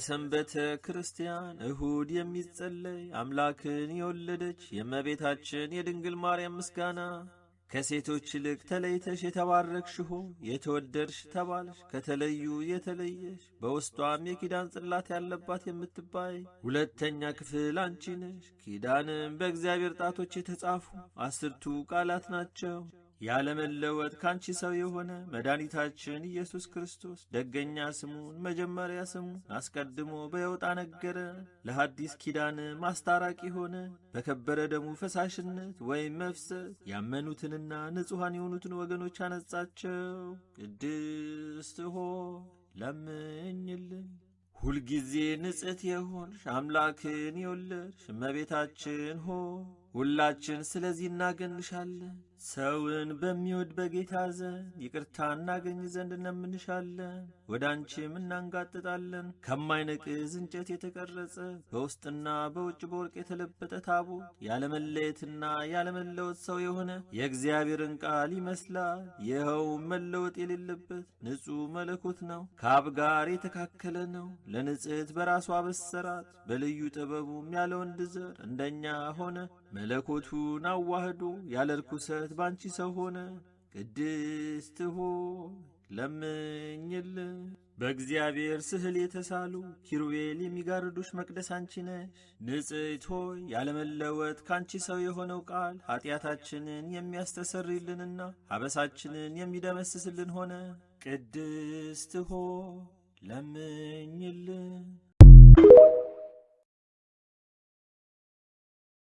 በሰንበተ ክርስቲያን እሁድ የሚጸለይ አምላክን የወለደች የእመቤታችን የድንግል ማርያም ምስጋና። ከሴቶች ይልቅ ተለይተሽ የተባረክሽ ሆይ የተወደድሽ ተባልሽ። ከተለዩ የተለየሽ በውስጧም የኪዳን ጽላት ያለባት የምትባይ ሁለተኛ ክፍል አንቺ ነሽ። ኪዳንም በእግዚአብሔር ጣቶች የተጻፉ 10ቱ ቃላት ናቸው። ያለመለወጥ ካንቺ ሰው የሆነ መድኃኒታችን ኢየሱስ ክርስቶስ ደገኛ ስሙን መጀመሪያ ስሙን አስቀድሞ በየውጣ ነገረ። ለሐዲስ ኪዳን ማስታራቂ ሆነ። በከበረ ደሙ ፈሳሽነት ወይም መፍሰስ ያመኑትንና ንጹሐን የሆኑትን ወገኖች አነጻቸው። ቅድስት ሆይ ለምኝልን። ሁልጊዜ ንጽሕት የሆንሽ አምላክን የወለድሽ እመቤታችን ሆይ ሁላችን ስለዚህ እናገንሻለን። ሰውን በሚወድ በጌታ ዘንድ ይቅርታ እናገኝ ዘንድ እንለምንሻለን። ወደ አንቺም እናንጋጥጣለን። ከማይነቅዝ እንጨት የተቀረጸ በውስጥና በውጭ በወርቅ የተለበጠ ታቦት ያለመለየትና ያለመለወጥ ሰው የሆነ የእግዚአብሔርን ቃል ይመስላል። ይኸውም መለወጥ የሌለበት ንጹሕ መለኮት ነው። ከአብ ጋር የተካከለ ነው። ለንጽሕት በራሱ አበሰራት። በልዩ ጥበቡም ያለ ወንድ ዘር እንደኛ ሆነ። መለኮቱን አዋህዶ ያለ ርኩሰት ባንቺ ሰው ሆነ። ቅድስት ሆይ ለምኝልን። በእግዚአብሔር ስዕል የተሳሉ ኪሩቤል የሚጋርዱሽ መቅደስ አንቺ ነሽ። ንጽሕት ሆይ ያለመለወጥ ካንቺ ሰው የሆነው ቃል ኃጢአታችንን የሚያስተሰርይልንና አበሳችንን የሚደመስስልን ሆነ። ቅድስት ሆይ ለምኝልን።